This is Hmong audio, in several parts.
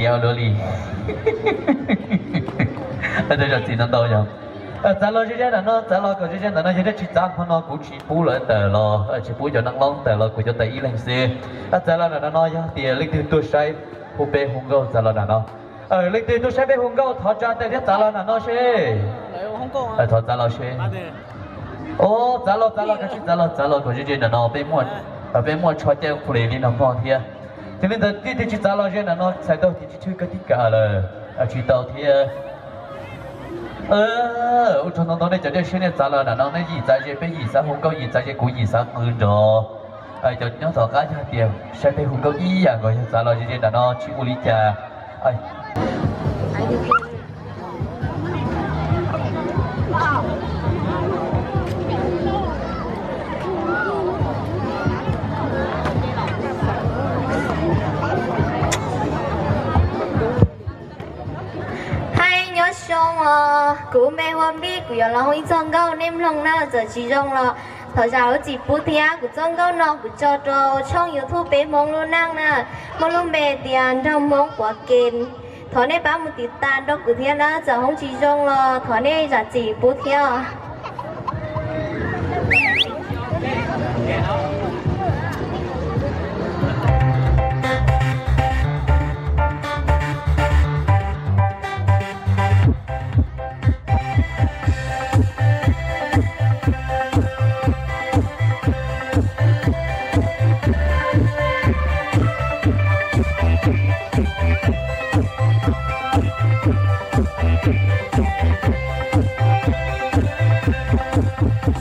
Ua luaj li. Tej zam txim no ntau yog. Txav los ze ze ntawm no, txav los kom ze ze ntawm no, yog dab tsi txav hmo no kuv tsis pub lawv ntawm los tsis pub cov neeg loj ntawm los kuv cov tais ib leeg xwb. Txav los ntawm no yog tias leej twg tuaj saib hu peb hu nkauj txav los ntawm no. Leej twg tuaj saib peb hu nkauj thov tsa tes thiab txav los ntawm no seb. Thov txav los seb. Txav los, txav los, kav tsij txav los, txav los kom ze ze ntawm no, peb muaj tsho caij qhuas li no hmo thiab. Ces li ntawd leej twg tsis txav los ze ntawm no txhais tau tias tsis tshwj kawg tib kas lawm, tsis tau thiab. Ua tsaug ntau ntau nej cov dej siab nej txav los ntawm no, nej yim txav ze peb yim xav hu nkauj, yim txav ze kuv yim xav qw nrov. Cov nyob tom qab yog tias saib peb hu nkauj ib yam nkaus yog txav los ze ze ntawm no tsis ua li cas. Hais nyob zoo os, kuv me hu Npij, kuv yuav los hu ib txoj nkauj nej mloog na, txawm tsis zoo los thov zam lub txim pub thiab. Kuv txoj nkauj no kuv tso rau tshooj YouTube peb Hmoob Lub Neej na, muaj lub npe tias Nraug Hmoob Quav Kees. Thov nej pab mus tiv tas nrog kuv thiab na, txawm hu tsis zoo los thov nej zam txim pub thiab.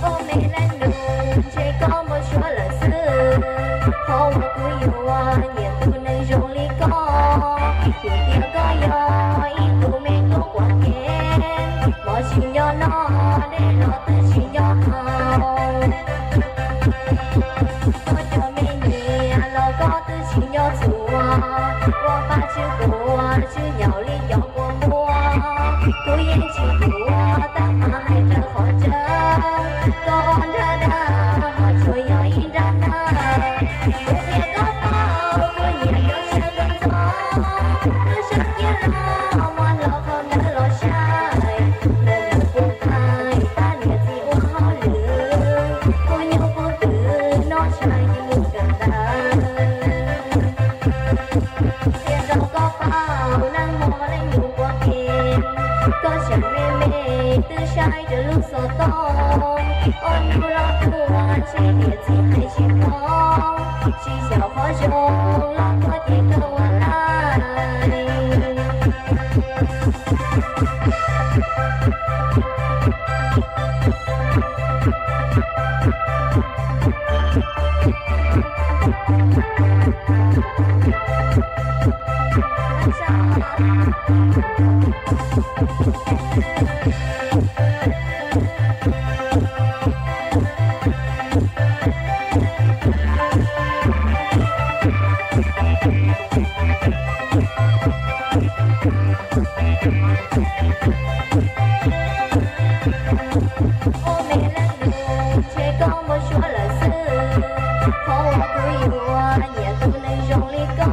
Ua me leej nus ntshe koj npau suav lawm xwb, qhov uas kuv yuav nyiam tus neeg zoo li koj, vim tias koj yog ib tug me tub quav kev, mov tsis nco noj, dej los twb tsis nco haus. Koj cov me nyiam los koj twb tsis nco txuas, ua pa tsw quav tsw nyaum li cov quav npua. Kuv yeej tsis tuav tab mas hais raws qhov tseeb, koj nrab dab ho tsuas yog ib nrab nab. Kuv qhia koj paub kuv nyiam cov sawv ntxov ntxov, lub sab kiab loj mos los qhov ntawd los saib, nws mus puag ntais pab niam txiv ua hauj lwm, kuv nyuj kuv twm noj tshais mus kawm ntawv. Qhia rau koj paub neeg hmo leej nus quav kev, koj tseem me me twb saib raws lub xov tooj, ob hnub los tuaj ntshe niam txiv hais tsis tau, tsis xyaum qhov zoo los tuaj ces koj ua laj. Ua me leej nus ntshe koj npau suav lawm xwb, qhov uas kuv yuav nyiam tus neeg zoo li koj,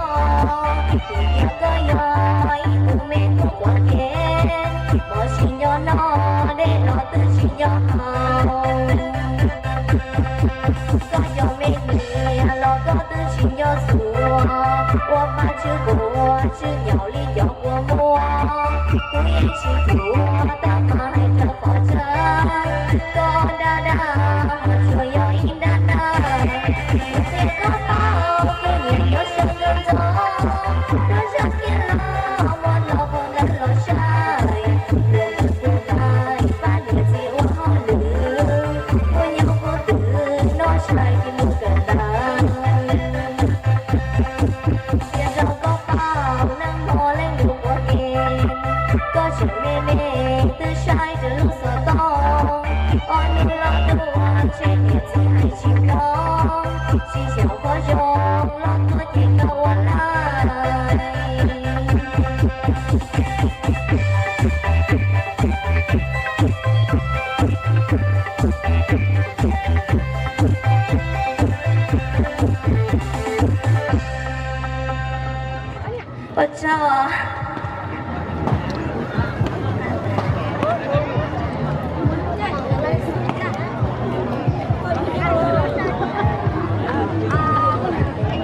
vim tias koj yog ib tug me tub quav kev, mov tsis nco noj, dej los twb tsis nco haus. Koj cov me nyiam los koj twb tsis nco txuas, ua pa tsw quav tsw nyaum li cov quav npua. Kuv yeej tsis tuav tab mas hais raws qhov tseeb, koj nrab dab ho tsuas yog ib nrab nab. Kuv qhia koj paub kuv nyiam cov sawv ntxov ntxov, lub sab kiab loj mos los qhov ntawd los saib, nws mus puag ntais pab niam txiv ua hauj lwm, kuv nyuj kuv twm noj tshais mus kawm ntawv. Qhia rau koj paub neeg hmo leej nus quav kev, koj tseem me me twb saib raws lub xov tooj, ob hnub los tuaj ntshe niam txiv hais tsis tau, tsis xyaum qhov zoo los tuaj ces koj ua laj. Ua tsaug.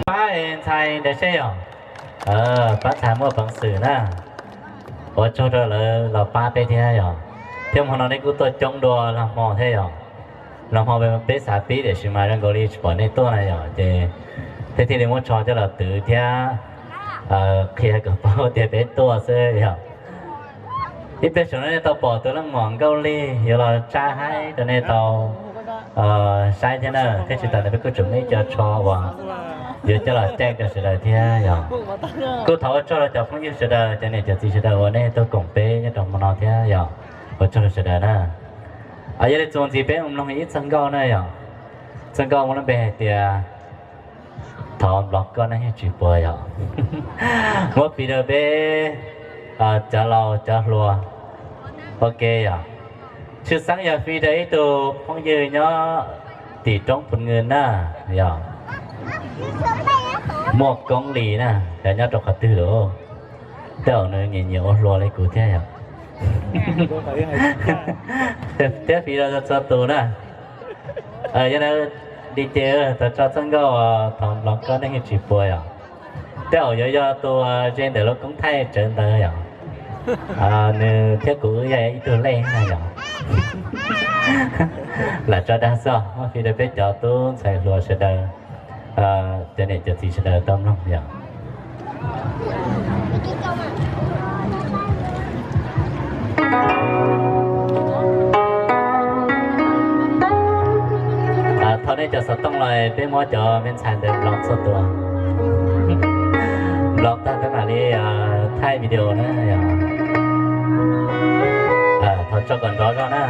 Pab ntxhais ntawd seb yom. Pab ntxhais muaj peev xwm na. Ua tsaug rau lawv los pab peb thiab yom. Thiab hmo no nej kuj tuaj coob dua nag hmo thiab yom. Nag hmo peb xav pib tiam sis mas zoo nkaus li tsis pom nej tuaj na yom, ces peb thiaj li muab tsho coj los twv thiab qhia kom paub tias peb tuaj xwb yom. Ib pliag saum no nej tau pom tus leej muam Nkauj Lig yuav los tsa haib rau nej tau saib thiab na, thiab tsis tas ntawd peb kuj tseem muaj ib co tsho uas yuav coj los caij rau sawv daws thiab yom. Kuj thov ua tsaug rau cov phooj ywg sawv daws, cov niam cov txiv sawv daws uas nej tuaj koom peb nyob rau hmo no thiab yom. Ua tsaug rau sawv daws na. Yog li txuas ntxiv peb mus mloog ib txoj nkauj na yom. Txoj nkauj muaj lub npe hais tias thov nplov koj neej yeej tsis puas yom. Muab fij rau peb cov laus cov hluas ua ke yom. Tshwj xeeb yog fij rau ib tug phooj ywg nyob tim roob Phu Nwm na yom. Muaj Koob Lis na, nyob rau qhov twg lawm? Tej zaum nws nyiam nyiam ua hluas li kuv thiab yom. Thiab fij rau txhua tus na. Yog li ces thov tso txoj nkauj thov nplov koj neej yeej tsis puas yom. Tej zaum yuav yog tus ze ntawm lub koob thaij tsawv ntawd yom. Nws thiab kuv wb yog ib tug lej na yom. Lam tso dag xwb, muab fij rau peb cov tub ntxhais hluas sawv daws, cov niam cov txiv sawv daws tau mloog yom. Thov nej cov xov tooj los peb muab cov me ntxhais ntawd nplov txhua tus. Nplov tag peb mam li thaij video na yom. Thov tso kom nrov zog na.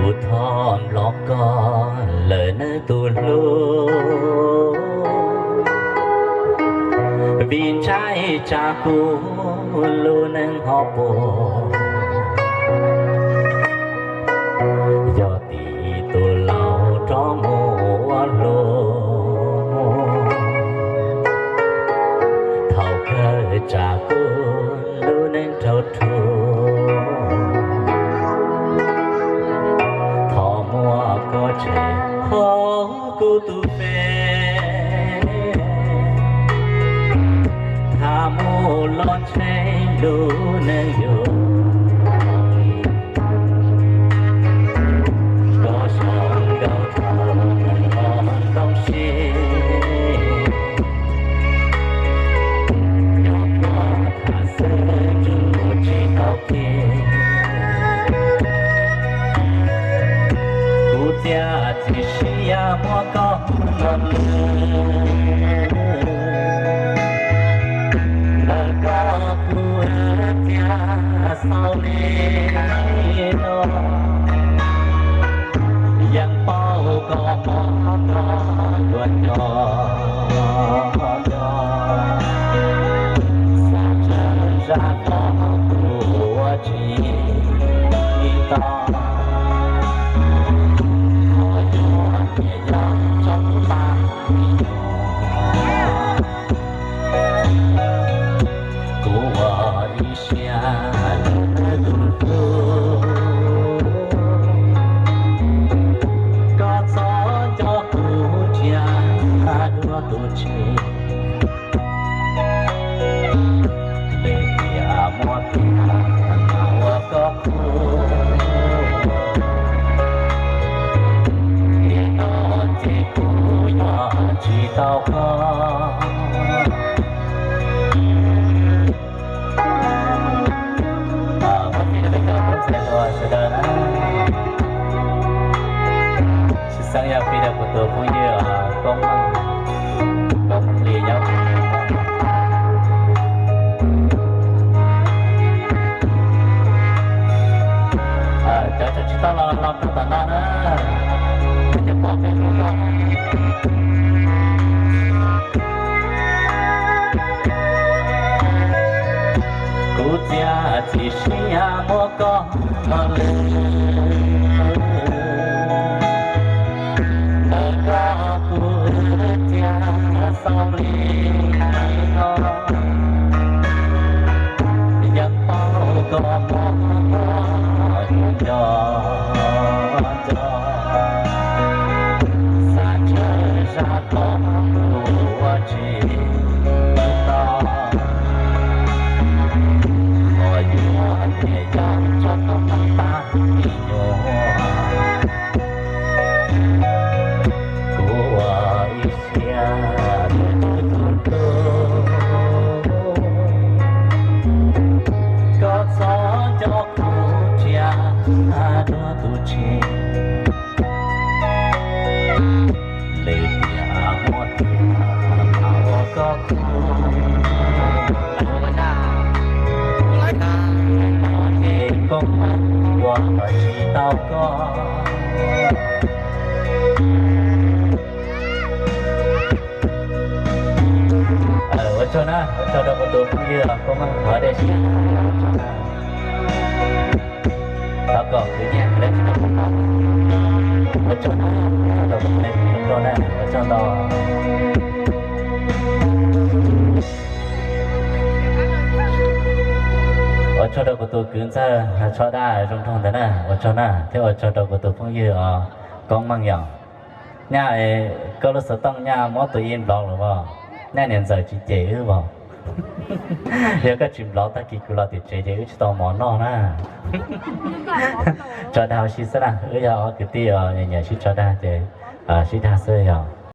Kuv thov nplov koj lawm nawb tus hlub, vim ntshai tsam kuv lub neej ho puas. Yog tim tus laus rov mus ua hluas, thaum kawg tsam kuv lub neej raug rhuav. Thov muab koj tshem hauv kuv tus pe, tham mus los tsheej lub neej yuav. Koj zoo nkauj thaum ntoo sib, nyob puag tham xwb tsuas tsis tau kiag. Kuv txiav txim siab muab koj hu los lwm, ntawm koj kuv txiav xaus li no. Yeej paub koj mob koj yuav nco nco, xav tseeb zaj koj tus ua tsis tau. Qhov yuav tias yog tsob paj kuv ua ib siab lwm tus hlub, koj txhob nco kuv tsiaj dua tus tseg. Vim tias muaj tiag ua koj qhuas, tiam no ces kuv yuav tsis tau koj. Muab fij rau peb cov tub ntxhais hluas sawv daws na. Tshwj xeeb yog fij rau kuv tus phooj ywg Koob, Koob Lis nyob. Cov tsis tau los los rau tom no na, cov pom peb lub zog. Txiaj txim siab muab koj hlub, ntawm koj kuv thiaj xaus li no. Yeej paub koj muab kuv nco nco, xav ntshaw zaj koj kuv ua tsis tau. Koj yuav tias yog tso koj tag ib nyuag, kuv ua ib siab rau tus hlub. Koj txhob nco kuv tsia dua tus tseg, lwm tiam muab tiag ua koj khub. Koj ua kom tsis tau koj. Ua tsaug na, ua tsaug rau kuv tus phooj ywg Koob Meej Huav Dej Siab. Thov kom kwv nyiaj kwv dab tsi los tau. Ua tsaug na, ua tsaug rau kuv tus phooj ywg Koob Meej Huav Dej Siab na, ua tsaug ntau. Ua tsaug rau kuv tus kwv ntxawg Tsho Daj zoo nraug ntawd na, ua tsaug na, thiab ua tsaug rau kuv tus phooj ywg os Koob Meej yom. Nyaj, koj lub xov tooj nyaj muab tus ib nplov lawm os, nyaj niam ntxawm tsis cem wb os. Yog koj tsis nplov tag kis kuv los tim tsev ces wb tsis tau mov noj na. Tso dag ua si xwb na, wb yog ob kwv tij os, nyiam sib tso dag ces sib dag xwb yog.